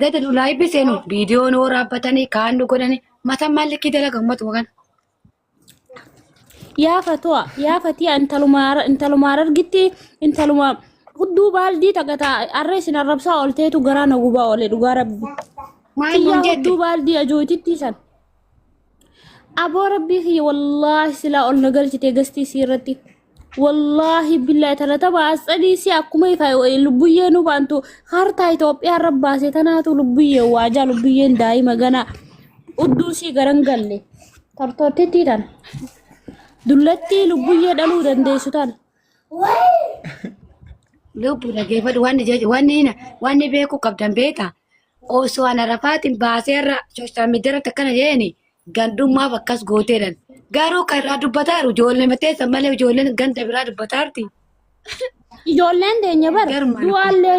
Gadi nu laayibbi seenu viidiyoo nu waraabbatanii kaan nu godhanii mataan maal likkii dalaga uummatuma kana. Yaa fatuwa yaa fatiya intaluma intaluma argitti intaluma hudduu baaldii takka ta arra isin arrabsaa oolteetu garaa na gubaa oole dhugaa rabbi. Maal Tiyyaa nuun jette? hudduu baaldii ajooytittii san. Aboo rabbii kiyya wallaahi silaa ol na galchite gastii isii irratti. Wallaahi billaahi tana taba asxadii si akkuma ifa lubbuyyee nu baantu hartaa Itoophiyaa irra baase tanaatu lubbuyyee waajaa lubbuyyeen daa'ima gana udduu sii garan galle tortortittii tana dullattii lubbuyyee dhaluu dandeessu tana. Lubbu dhageeffadhu wanni jechu wanni wanni beekuu qabdan beekta. Osoo ana rafaatiin baasee irra sooshaal miidiyaa irratti akkana jedhani gandummaaf akkas gooteedhan. Garuu kan irraa dubbataa jiru ijoollee mateessa malee ijoolleen ganda biraa dubbataa jirti. Ijoolleen teenya bar Garuma du'aallee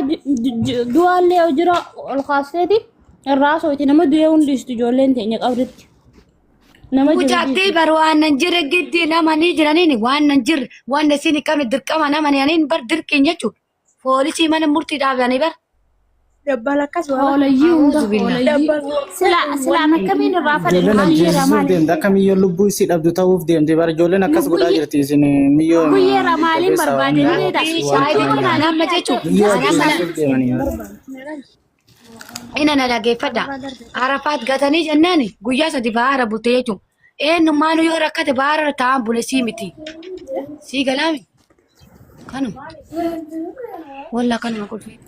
du'aallee jira ol kaasteeti irraa sooti nama du'ee hundistu ijoolleen teenya qabritti. Nama jiru Mucattii dhiisti. bar waan nan jirre giddii nama ni jiraniin waan nan jirre waan isin hin qabne dirqama nama ni aniin bar dirqiin jechuudha. Poolisii mana murtii dhaabanii bar. Dabbal akkas waan. Hoolayyii hunda A'uuzu billah. hoolayyii. Dabbal. Sila silaan akkamiin irraa fadhe Ijoolleen lubbuyyee ajjeesisuuf maali? deemte akka miyyoo lubbuu isii dhabdu ta'uuf deemte bara ijoolleen akkas godhaa Lubbuyyee jirti isin miyyoo lubbuyyee maaliin jabeessaa waan barbaade ni beekta? Rabbii waan shaayii Hudduu kanaan kanaan amma jechuun miyyoo anaan mana ajjeesisuuf deemanii. ina na dhageeffadha. Arafaat gatanii jennaan guyyaa sadi baara bulte jechuun. Eenyummaan yoo rakkate baara taa'an bule sii miti. Sii galaami. Kanuma. Walla kanuma qulfii.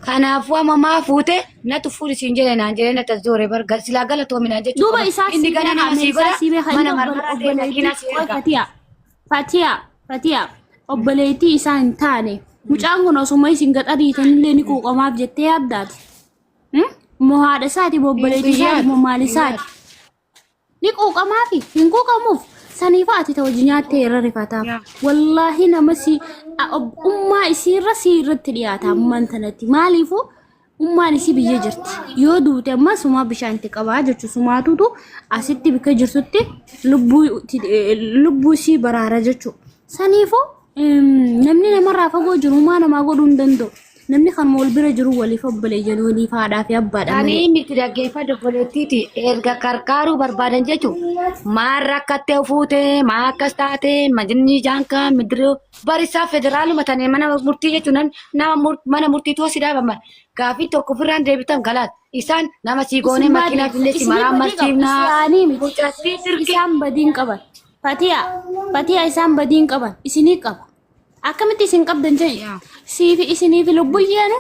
Kanaafuu amma maa fuute natu fuudhi siin jedhe naan jedhee na tazoore bar silaa galatoomi naan jechuu Duuba qaba. isaa Inni sii gana beeka nama sii isaa godha sii beeka mana inni marmaraa ta'e makiinaa obboleettii sii qoy erga. Fatiya Fatiya Fatiya obboleettii isaa hin taane mucaan kun osuma isin gaxariitanillee ni quuqamaaf jettee yaaddaati. Moo haadha isaati moo obboleettii isaati moo maal isaati? Ni quuqamaafi hin quuqamuuf saniifa ati ta hojii nyaattee irra rifataaf. Wallaahi nama si ummaa isiirra si irratti dhiyaata ammaan tanatti maaliifuu ummaan isii biyya jirti yoo duute amma sumaa bishaan itti qabaa jechuun sumaatutu asitti bikka jirtutti lubbuu lubbuu isii baraara jechuudha. Saniifuu namni namarraa fagoo jiru humaa namaa godhuu hin danda'u. Namni kanuma wal bira jiru waliif obboleeyyan waliif haadhaa fi abbaadha malee. Ani miti dhaggeeffadhu obboleettiiti erga qarqaaruu barbaadan jechuun maal rakkattee fuute maa akkas taate majinni jaankaa midiroo barisaa federaaluma tane mana murtii jechuun nama mana murtii too si dhaabama gaafii tokko ofirraan deebitan galaat isaan nama sii goonee Isin makiinaa baadii finnee si isinii maraa badii qaba. marsiifnaa Isaanii miti. mucattii dirqii Isaan badiin qaban. Fatiya Fatiya isaan badiin qaban isinii qaba. Akkamitti isin qabdan jedhi. Yaa. Siifi isiniifi lubbuyyeenu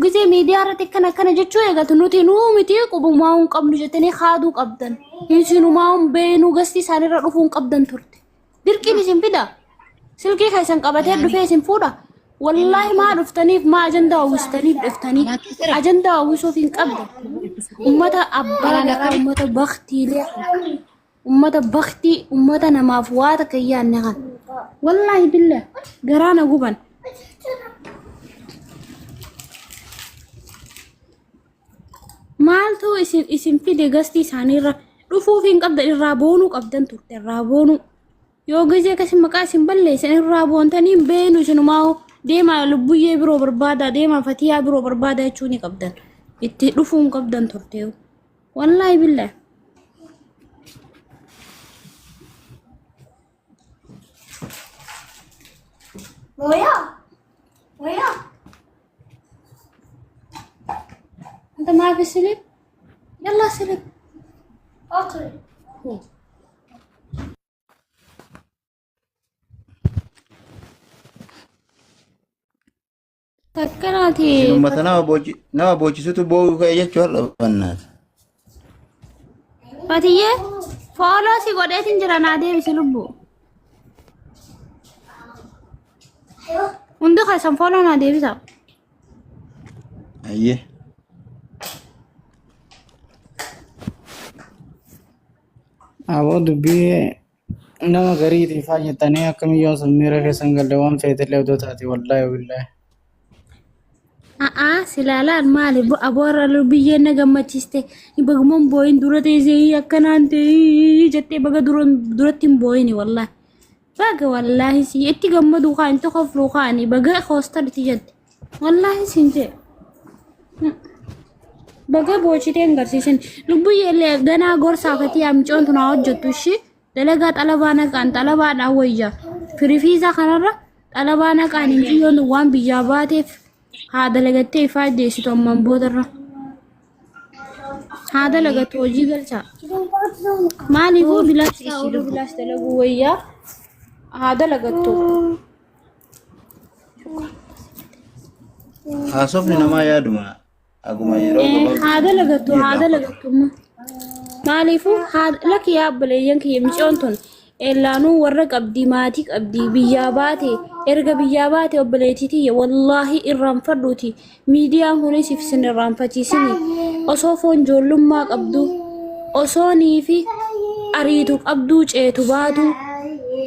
gisee miidiyaa irratti akkana akkana jechuu eegaltu nuti nuu miti qubumaa hin qabnu jettanii haaduu qabdan. Isinumaa hin beeknu gasti isaanirra dhufuu hin qabdan turte. Dirqiin isin fida. Silkii keessan qabatee dhufee isin fuudha. Wallaahi maa dhuftaniif maa ajandaa uwwistaniif dhuftanii ajandaa uwwisuuf hin qabdan. Ummata abbaa garaa ummata baktiilee ummata baktii ummata namaaf waa takka hin yaadne kan. Wallaahi billah garaa na guban. Maaltu isin isin fide gastii isaaniirra dhufuuf hin qabdan irraa boonuu qabdan turte irraa boonuu. Yoo gizee akkasii maqaa isin balleessan irraa boontanii hin beenu isinumaa deemaa lubbuyyee biroo barbaadaa deemaa fatiyaa biroo barbaadaa jechuu ni qabdan. Itti dhufuu hin qabdan turte. Wallaahi billaa. Moya. Moya. أنت ما في سلك؟ يلا سلك. Okay. Takkanaati. Isin uummata nama nama boochisutu boo'uu ka'e jechuu har'a bannaati. Fatiyyee fooloo si godheetiin jira naa deebisi lubbu. Hundi keessan fooloo naa deebisa. Ayyee. Aboo dubbii nama gariitiif haa jettanii akka miyyoo sun miira keessan galle waan feetellee odoo taate wallaahi billaahi. A'aa silaalaan maali aboorra biyyeen na gammachiiste baguma hin boo'in dura teessee akkanaan ta'ee jettee baga duratti hin boo'ini wallaahi. Baga wallaahi si itti gammadu kaan itti kofluu kaani baga koostar itti jette wallaahi siin jee. Baga boochitee hin garsiisin. Lubbuyyee illee ganaa gorsaa fatii amcoon tun haa hojjettu ishii. Dalagaa xalabaa naqaan xalabaadhaan wayya. Firifiisaa kanarra xalabaa naqaan hin xiyyoon waan biyyaa baateef haa dalagattee ifaa deessitu ammaan boodarra. Haa dalagattu hojii galchaa. Maaliifuu bilaash taa'uu bilaash dalaguu wayyaa haa dalagattu. Haasofni namaa yaaduma. Aguma yeroo gabaabduu Haa dalagattu haa irraanfata. dalagattu amma. Maaliifuu haa lakki yaa obboleeyyan kiyya micoon tun ellaanuu warra qabdii maatii qabdii biyyaa baate erga biyyaa baate obboleettii tiyya wallaahi irraanfadhuuti miidiyaan kunis if sin irraanfachiisini osoo foon ijoollummaa qabdu osoo niifi ariitu qabduu ceetu baatu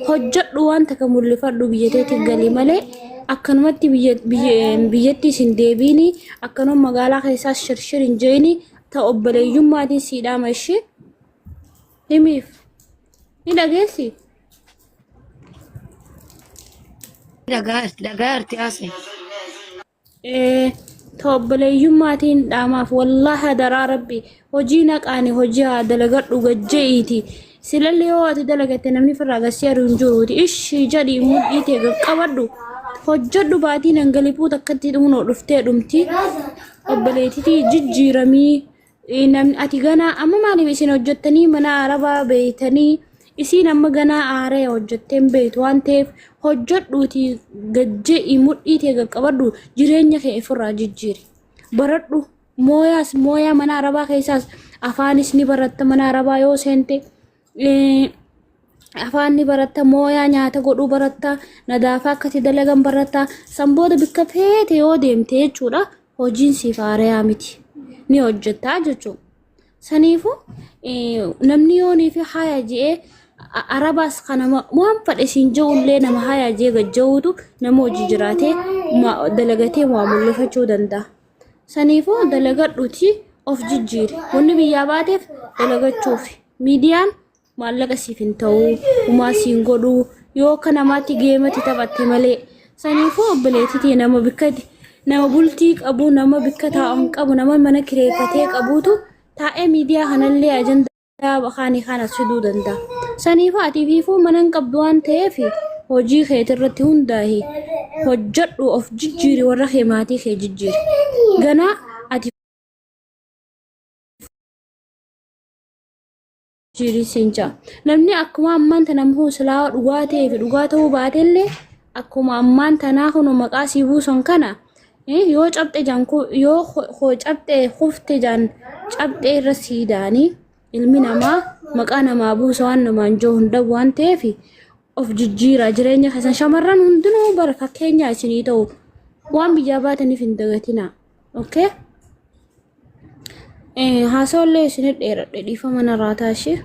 hojjedhu waan takka mul'ifadhu biyya teetti gali malee akkanumatti biyya biyya- biyyatti isin deebiini akkanuma magaalaa keessaas shirshir hin jeeni ta obboleeyyummaatiin sii dhaama ishii himiif ni dhageessi. Dhagaa dhagaa arti haasa'e. Ta obboleeyyummaatiin dhaamaaf wallaahi hadaraa rabbi hojii naqaani hojii haa dalagadhu gajja'iiti silallee yoo ati dalagatte namni firraa gassee ari'u hin jiruuti ishii jedhii mudhii tee qaqqabadhu hojjedhu baatii nangalipuu takkatti hunoo dhuftee dhumti obboleettitii jijjiiramii Namni ati ganaa amma maaliif isin hojjettanii mana arabaa beeytanii isiin amma ganaa aaree hojjettee hin beektu waan ta'eef hojjedhuutii gajje'i mudhii tee qaqqabadhu jireenya kee ofirraa jijjiiri baradhu mooyaas mooyaa mana arabaa keessaas afaanis ni baratta mana arabaa yoo seente afaan ni baratta mooyaa nyaata godhuu baratta nadaafaa akkati dalagan baratta san booda bikka feete yoo deemte jechuudha hojiin siif haarayaa miti ni hojjettaa jechuudha. Saniifu namni yoonii fi haya je'ee arabaas kana waan fadhe siin je'ullee nama haya je'ee gajja'uutu nama hojii jiraatee dalagatee waa mul'ifachuu danda'a. Saniifuu dalagadhuuti of jijjiiri. Wanni biyyaa baateef dalagachuufi. Miidiyaan maallaqa siif hin ta'u, humaa siin godhu, yoo akka namaatti geematti taphatte malee. Saniifuu obboleettii tee nama bikka nama bultii qabu, nama bikka taa'u hin qabu, nama mana kireeffatee qabuutu taa'ee miidiyaa kanallee ajandaa kaanii kana fiduu danda'a. Saniifuu ati fiifuu mana hin qabdu waan ta'eef hojii keetirratti hundaa'i. Hojjedhu of jijjiiri warra kee maatii kee jijjiiri. Ganaa ati jijjiiri siin ja'a. Namni akkuma ammaan tana immoo silaa dhugaa ta'ee fi dhugaa ta'uu baatellee akkuma ammaan tanaa kun maqaa sii buusan kana yoo cabxe jaan yoo cabxe kufte jaan cabxe irra sii daanii ilmi namaa maqaa namaa buusa waan namaan jiru hin dhabu waan ta'eef of jijjiiraa jireenya keessan shamarran hundinuu bara fakkeenyaa isinii ta'u waan biyyaa baataniif hin dagatinaa. Okay? Haasawallee isinit dheeradhe dhiifama narraa taashee.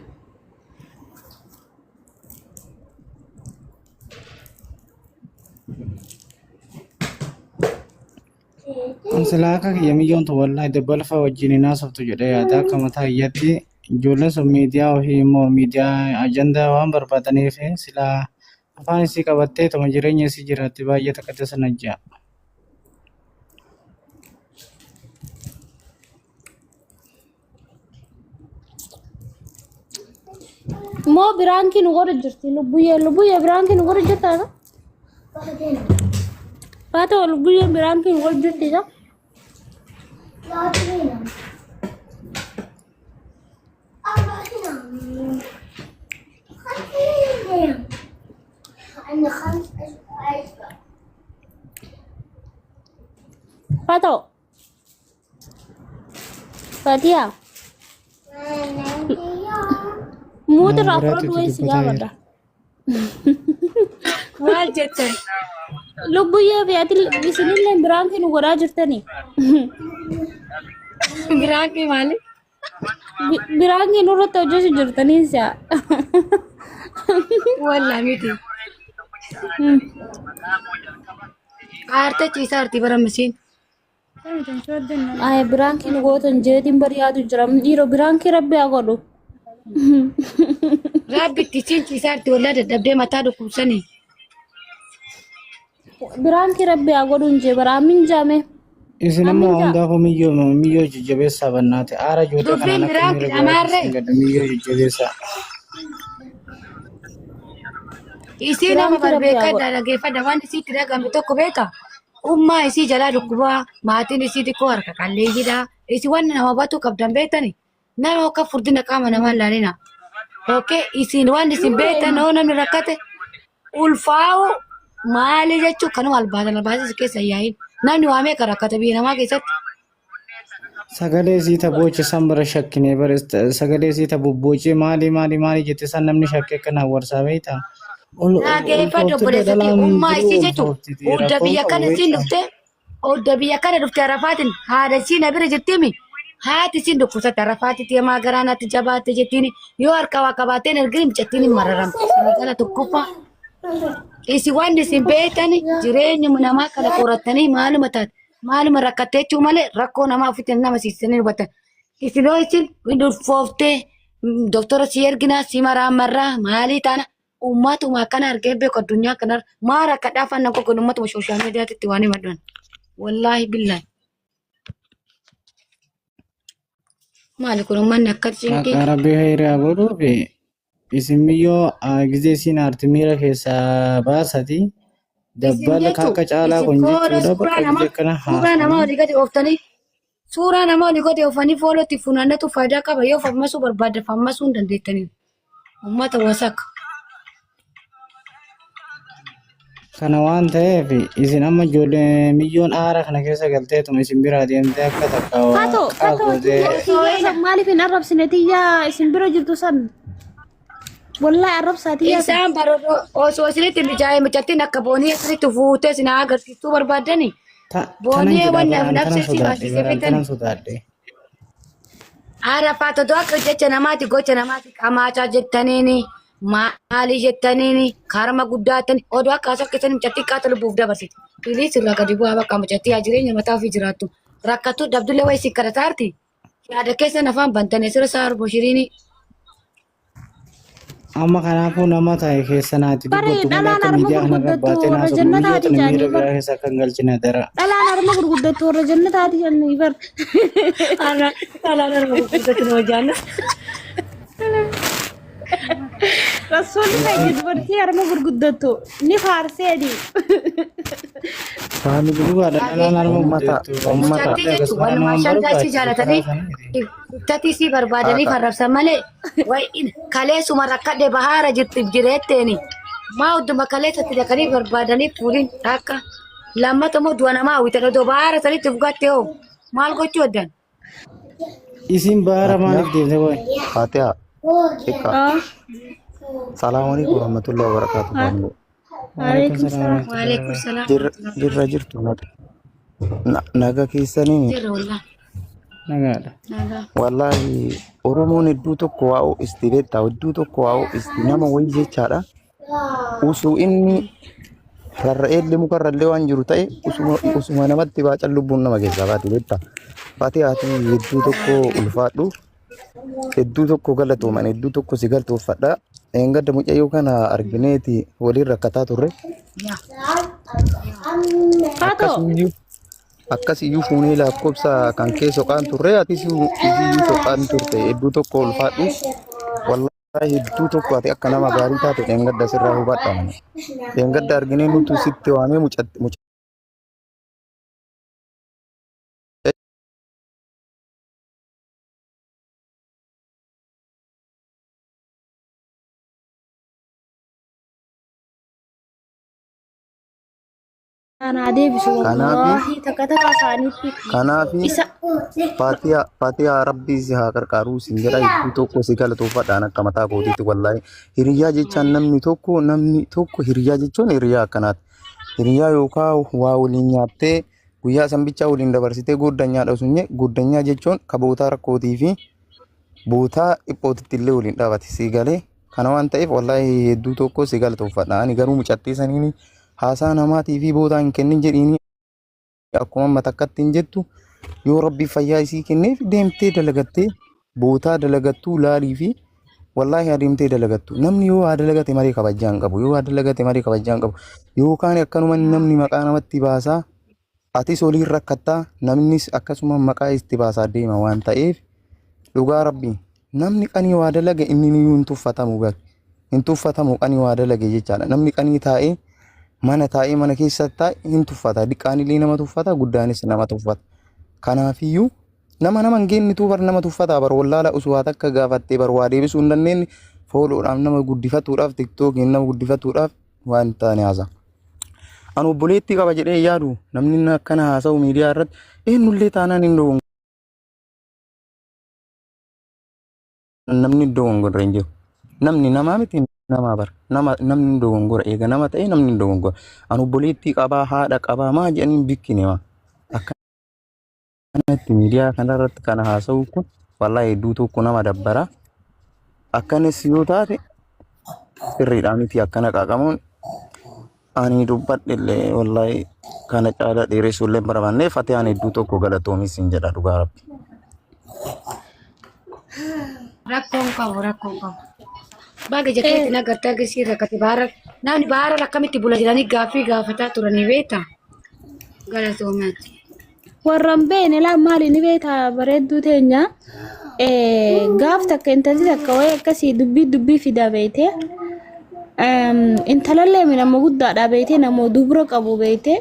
An silaa akka kiyya miyyoon tun wallahi dabbala fa'a wajjin hin haasoftu jedhee yaada akka mataa kiyyaatti ijoolleen sun miidiyaa ofii immoo miidiyaa ajandaa waan barbaadaniif silaa afaan isii qabattee tuma jireenya isii jiraatti baay'ee takka tasa najja'a. Moo biraankii nu godhu jirti lubbuyyee lubbuyyee biraankii nu godhu jirta isa? Faatoo lubbuyyee biraankii nu godhu jirti isa? Faatoo. Fatiyaa. Muuti Nama irraa biraatu fudhadhu itti wayii si dubbataa gaafadha. jira. Maal jettan? Lubbuyyee fi ati isinillee biraankii nu godhaa jirtanii. Biraankii maali? Biraankii nurratti hojjechuu jirtanii si'a. Wallaa miti. Aartee ciisaa artii bara misiin. Ay biraankii nu gootan jeetiin bari'aatu jira. Dhiiroo biraankii rabbi haa godhu. Rabbi itti isiin ciisaa artii wallaa dadhabdee mataa dhukkubsanii. Biraankii rabbi haa godhu hin jee bara amin jaame. Isin ammoo Amiin jaa. hundaafuu miyyoo miyyoo jajjabeessaa bannaate. Aara ijoollee Dubbiin kanaan akka biraa miira biraa amaarree. keessan gadda miyyoo jajjabeessaa. Isii nama Biraanki rabbi haa barbeekadha godhu. dhageeffadha waan isiitti dhagame tokko beeka. Ummaa isii jalaa dhukkubaa maatiin isii xiqqoo harka qalleeyyiidha. Isii waan nama hubachuu qabdan beektani. Nama akka furdina qaama namaa hin laalina. Okay isin waan isin beektan hoo namni rakkate ulfaa'u maali jechuun kanuma albaatan albaasii keessa hin yaa'in. Namni waa meeqa rakkata biyya namaa keessatti. Sagalee isii ta booche san bara shakkinee bara sagalee isii ta bobboocee maali maali maali jette san namni shakkee akka warsaa beektaa. Ol Dhageeffadhu ulfooftee obboleessa kee dhalaan ummaa duruu isii jechuun ulfooftiti udda rakkoon biyya qabu kana isiin beektaa. dhuftee odda biyya kana dhufte arafaatiin haadha isii na bira jirtimi haati isiin dhukkubsatte arafaatitti hamaa garaa natti jabaatte jettiin yoo harka waa qabaateen ergin mucattiin hin mararamte jala tokkoffaa isin waan isin beektan jireenyuma namaa kana qorattanii maaluma taate maaluma rakkattee jechuu malee rakkoo namaa ofitti nama siisanii hubatan isin yoo isin hin ulfooftee doktora si erginaa si maraamarraa maalii taana Ummatuma akkana argee beeku addunyaa kanarra maa rakkadhaa afaan nan gogon ummatuma sooshaal miidiyaatti waan himadhan. Wallaahi billaahi. Maali kun ummanni akka cinqii. Maqaa rabbii hiriyaa godhuuf isin miyyoo gizee isiin aarti miira keessaa baasati Isin dabbala jechuun akka caalaa isin kun fooloo jechuudha suuraa bakka namaa gizee kana suuraa namaa haasa'anii olii gadi ooftanii suuraa namaa olii gadi oofanii fooloo itti funaannatu faayidaa qaba yoo fammasuu barbaadde fammasuu hin dandeettanii. Ummata wasaka. Kana waan ta'eef isin amma ijoollee miyyoon aara kana keessa galteetuma isin biraa deemtee akka takka Fatoo, qaa fatoo, gootee tiyya, tiyya san maaliif hin arrabsine tiyya isin bira jirtu san. Wallahi arrabsaa tiyya san. Isaan baroodoo osoo isinitti mijaa'ee mucattiin akka boonii isinitti fuutee isin haa agarsiistuu barbaaddani. tanan Boonii jedhaa wanni baraan nafsi tanan si sodaadhe baasisee baraan fitan. tanan sodaadhe. Arafaat odoo akka jecha namaati gocha namaati qamaachaa jettaniini maali jettaniini karma guddaa jettanii odoo akka haasoo keessanii mucattii qaata lubbuuf dabarsite. Piliis irraa gadi bu'aa bakka mucattii haa jireenya mataa ofii jiraattu. Rakkattuu dhabdullee wayii si kadhataarti. Yaada keessan afaan bantanii sira isaa arbo shiriini. Amma kanaafuu nama ta'e keessa naatti Bari dubbattu malee dhalaan akka harma miidiyaa kanarra gurguddattu baatee warra naasofnu jannataati miyyoo tana miira jaanii bar. biraa keessa akka hin galchine dara. Dhalaan harma gurguddattu warra jannataati jennii bar. Dhalaan harma gurguddattu nama jaalla. Rasuulli keenya dubartii harma gurguddattu ni faarseeni. Faamili Dhugaadha dhalaan harma ummata guddattu ummata Mucattii akkasumas jechuun walumaa nama shantaa isii barbaachisu karaa jaalatanii saniiti. ittatii isii barbaadanii haadha farrabsan malee wayi kaleessuma rakkadhe bahaara jirti jireetteeni maa hudduma kaleessatti dhaqanii barbaadanii fuudhin akka lammata immoo du'a namaa hawwitan odoo bahaara sanitti fugatte hoo maal gochuu heddan. Isin baara Fatiha maaliif deemte qoy? Fatiha xiqqa Ah, salaamu alaikum warahmatullahi wabarakatuh family Waalaikum Waalaikum salaam salaam. warahmatullahi Waalaikum wabarakatuh. salaam jirra jirra jirtu naga keessanii Jirra wallah. Nagaadha. Nagaa. wallahi oromoon hedduu tokko waa ho'isti beektaa hedduu tokko waa ho'isti nama wayii jechaadha usuu inni rarra'eellee mukarrallee waan jiru ta'e usuma usuma namatti baacan lubbuun nama keessaa baati beektaa Fatiha ati hedduu tokko ulfaadhu hedduu tokko galatooman hedduu tokko si galatoofadha Eengadda mucayyoo kana argineeti waliin rakkataa turre Yaa. Fatoo. akkasumayyuu akkasiyyuu fuunee lakkoofsa kan kee soqaan turre atis isiyyuu soqaan turte hedduu tokko ulfaadhu wallahi hedduu tokko ati akka nama gaarii taate dheengadda sirraa hubadha dheengadda arginee nutu sitti waamee mucatti Anaa deebisu Kanaafi wallaahi takka takka isaaniitti kanaafi isa Fatiha Fatiha rabbii si haa qarqaaruu sin jedha hedduu tokko si galatoofadhaan akka mataa kootiitti wallaahi hiriyaa jechaan namni tokko hiriyaa jechuun hiriyaa akkanaati hiriyaa yookaan waa waliin nyaattee guyyaa san bichaa waliin dabarsitee gooddanyaadha osoo hin jenne gooddanyaa jechuun ka bootaa rakkootii fi bootaa dhiphootitti illee waliin dhaabate si galee kana waan ta'eef wallaahi hedduu tokko si galatoofadha ani garuu mucattii saniin haasaa namaatii fi bootaa hin kennin jedhiini akkuma amma takkatti hin jettu yoo rabbi fayyaa isii kenneef deemtee dalagattee bootaa dalagattuu laalii fi wallaahi adeemtee dalagattu namni yoo haa dalagate malee kabajaa hin qabu yoo haa dalagate malee kabajaa hin qabu yookaan akkanuma namni maqaa namatti baasaa Atis oliin rakkattaa namnis akkasuma maqaa itti baasaa deema waan ta'eef dhugaa rabbi namni qanii waa dalage inni niyyuu hin tuffatamu bar hin tuffatamu qanii waa dalage jechaadha. Namni qanii taa'ee mana taa'ee mana keessa taa'e hin tuffata. Diqqaanillee nama tuffata guddaanis nama tuffata. Kanaafiyyuu nama nama hin geennituu bar nama tuffataa bar wallaala osoo waa takka gaafattee bar waa deebisuu hin dandeenye fooloodhaaf nama guddifatuudhaaf tiktookiin nama guddifatuudhaaf waan hin taane haasa. Ani obboleettii qaba jedhee hin yaadu namni inni akkana haasa'u miidiyaa irratti eenyullee taanaan hin dogongora. Namni hin dogongorre hin jiru. Namni namaa miti namaa bara. Nama namni hin dogongora eega nama ta'e namni hin dogongora. Ani obboleettii qabaa haadha qabaa maa jedhanii hin bikkine maa. Akkanatti miidiyaa kanarratti kana haasa'u kun wallaahi hedduu tokko nama dabbara. Akkanas yoo taate sirriidhaa miti akkana qaaqamuun ani dubbadhe illee wallaahi kana caala dheeressuu illee hin barbaanne fatiyaan hedduu tokko galatoomis hin jedha dhugaa rabbi. Rakkoon qabu rakkoon qabu. Baga jakeetti na gartee agarsiisa rakkate baara namni baara akkamitti bula jedhanii gaaffii gaafataa turanii beektaa? Galatoomaati. Warra hin beekne laa maali ni beektaa bareedduu teenya. Gaaf takka intalli takka wayii akkasii dubbii dubbii fida beekte. Intalallee nama guddaadha beekte nama dubra qabu beekte.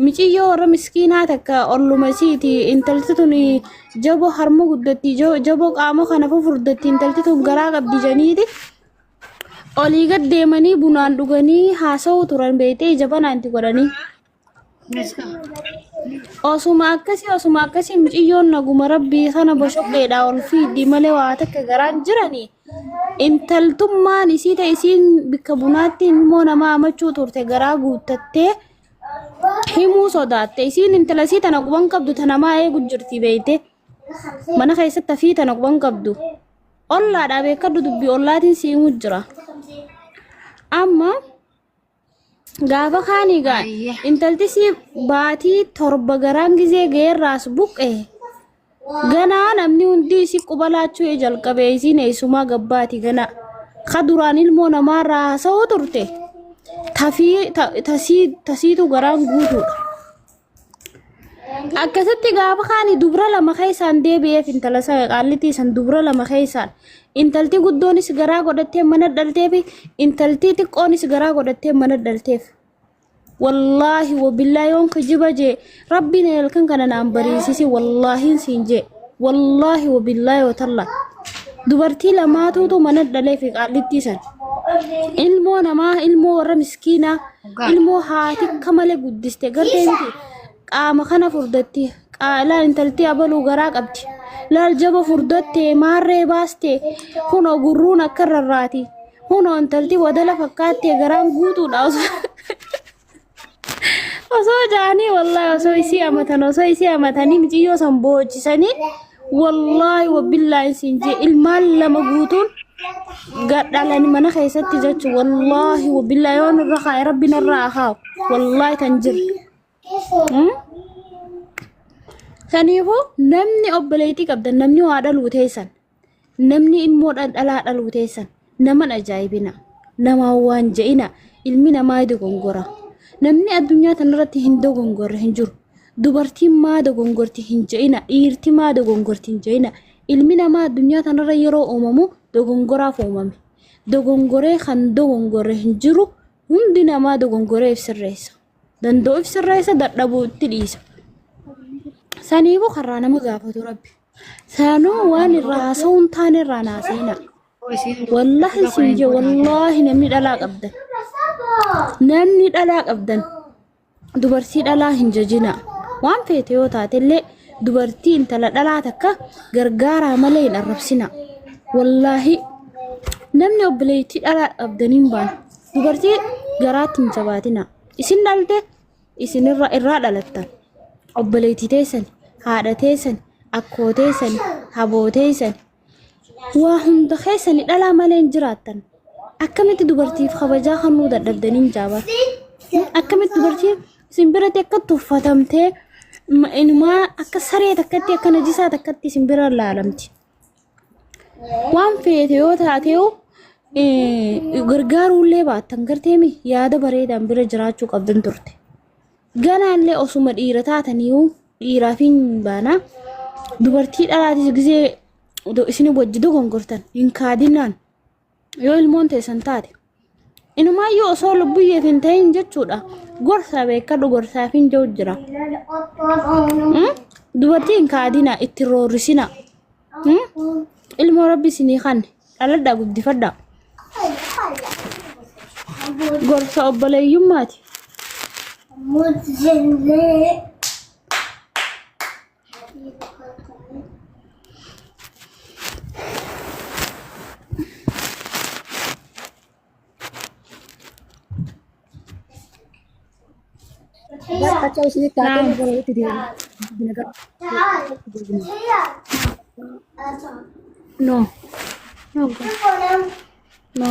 Miciyyoo warra miskiinaa takka olluma isiiti intalti tun jaboo harma guddatti jaboo qaama kana fufurdatti intalti tun garaa qabdi janiiti. Olii gad deemanii bunaan dhuganii haasa'uu turan beektee ija banaa itti godhanii. Osuma akkasii osuma akkasii mucayyoon naguma rabbii kana boshoqqeedhaa ol fiiddi malee waa takka garaan jiranii. Intaltummaan isii ta'e isiin bikka bunaatti immoo nama amachuu turte garaa guuttattee himuu sodaatte. Isiin intala isii tana quban qabdu tana namaa eegu jirti beeyte. Mana keessatti hafii tana quban qabdu. Ollaadhaa beekadhu dubbii ollaatiin si himu jira. Amma Gaafa kaanii gaa Ayyee. intalti sii baatii 7 garaan gizee ga'eerraas buqqe ganaa namni hundi isii quba laachuu jalqabe isiin eessumaa gabbaati ganaa ka duraan ilmoo namaarraa haasa'uu turte tafii tasii tasiitu garaan guutuudha. Akkasitti gaafa kaani dubra lama keessaan deebi'eef intala isa qaallitii san dubra lama keessaan intalti guddoonis garaa godhattee mana dhalteef intalti xiqqoonis garaa godhattee mana dhalteef. Wallaahi wabillaa yoon kijiba jee rabbiin halkan kana naan bariisisi wallaahiin siin jee wallaahi wabillaa watallaa dubartii lamaatuutu mana dhaleef qaallittii san. Ilmoo namaa ilmoo warra miskiinaa ilmoo haati akka malee guddiste gartee miti qaama kana furdatti qaalaa intalti abaluu garaa qabdi laal jaba furdatte maarree baaste kunoo gurruun akka rarraati kunoo intalti wadala fakkaatte garaan guutuudha osoo osoo jaanii wallaahi osoo isii amatan osoo isii amatanii miciyyoo san boochisanii wallaahi wabillaahi siin jee ilmaan lama guutuun gadhalani mana keessatti jechu wallaahi wabillaahi yoo nurra kaa'e rabbi narraa haa kaa'u wallaahi tan jirre. Saniifuu namni obboleettii qabdan namni waa dhaluu teessan Namni ilmoo dhalaa dhaluu teessan naman ajaa'ibina. Namaan waan je'ina ilmi namaa dogongora. Namni addunyaa tanarratti hin dogongorre hin jiru. Dubartiin maa dogongorti hin je'ina dhiirti maa dogongorti hin je'ina. Ilmi namaa addunyaa tanarra yeroo uumamu dogongoraaf uumame. Dogongoree kan dogongorre hin jiru hundi namaa dogongoree if sirreessa. Danda'u if sirreessa dadhabuu itti dhiisa. Saniifuu karraa nama gaafatu rabbi. Saanoo waan irraa haasa'uu hin taane irraa naa seenaa. Wallaahi sin jee wallaahi namni dhalaa qabdan. Namni dhalaa qabdan dubartii dhalaa hin jajinaa. Waan feete yoo taate illee dubartii intala dhalaa takka gargaaraa malee hin arrabsinaa. Wallaahi namni obboleettii dhalaa qabdaniin baana. Dubartii garaatti hin jabaatinaa. Isin dhalte isinirra irraa dhalattan obboleettii teessan haadha teessan akkoo teessan haboo teessan waa hunda keessani dhalaa malee hin jiraattan akkamitti dubartiif kabajaa kennuu dadhabdaniin jaabar akkamitti dubartiin isin biratti akka tuffatamtee inumaa akka saree takkatti akka najisaa takkatti isin bira laalamti. Waan feete yoo taateeyu gargaaruullee baattan garteemi yaada bareedaan bira jiraachuu qabdan turte. Ganaallee osuma dhiira taataniiyu dhiiraaf hin baana. Dubartii dhalaatis gisee isin wajji dogongortan hin kaadinaan yoo ilmoon teessan taate. Inumaayyuu osoo lubbuyyeef hin ta'in jechuudha. Gorsaa beekadhu gorsaaf hin jiru jira. Dubartii hin kaadina itti roorrisina. Ilmoo rabbi isinii kanne dhaladhaa guddifadhaa. Gorsa obboleeyyummaati. Bakka isinitti haa Naam. kennu gara itti deema. No. No. No.